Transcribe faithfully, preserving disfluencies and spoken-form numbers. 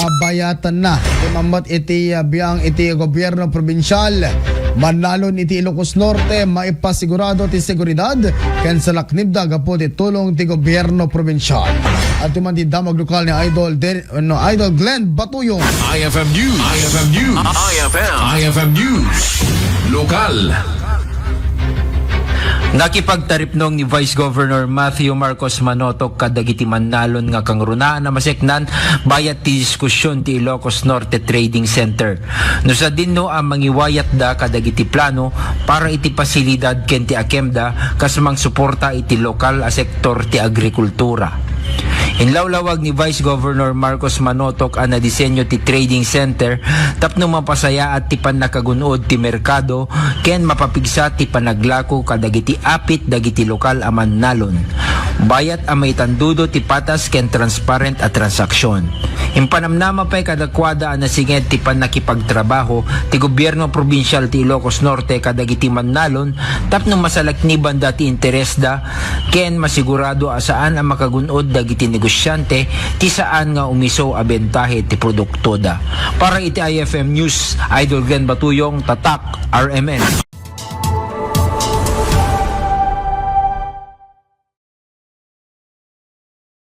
Abayatanna. Iti mammet iti, ah, biang iti gobierno probinsial, mannalon iti Ilocos Norte, maipasigurado ti seguridad ken salaknibda gapu ti tulong ti gobierno probinsial. Adtoy man ti damag lokal ni Idol Der-, no, Idol Glenn Batuyong. I F M News. I F M News. I F M. I F M News. Lokal. Nakipagtaripnong ni Vice Governor Matthew Marcos Manotok kadagiti mannalon nga kangrunaan a maseknan bayat ti diskusion ti Ilocos Norte Trading Center. No sadino a mangiwayatda kadagiti plano para iti pasilidad ken ti akemda kas mangsuporta iti lokal a sektor ti agrikultura. Inlawlawag ni Vice Governor Marcos Manotok a nadisenyo ti trading center tapno mapasayaat ti pannakagun-od ti merkado ken mapapigsa ti panaglako kadagiti apit dagiti lokal a mannalon. Bayat a maitandudo ti patas ken transparent a transaksyon. Impanamnama pay kadakuada a nasinged ti pannakipagtrabaho ti gobierno probinsial ti Ilocos Norte kadagiti mannalon tapno masalaknibanda ti interesda ken masigurado a saan a makagun-od dagiti negosiante ti saan nga umiso a bentahe ti produktoda. Para iti I F M News, Idol Glenn Batuyong, Tatak, R M N.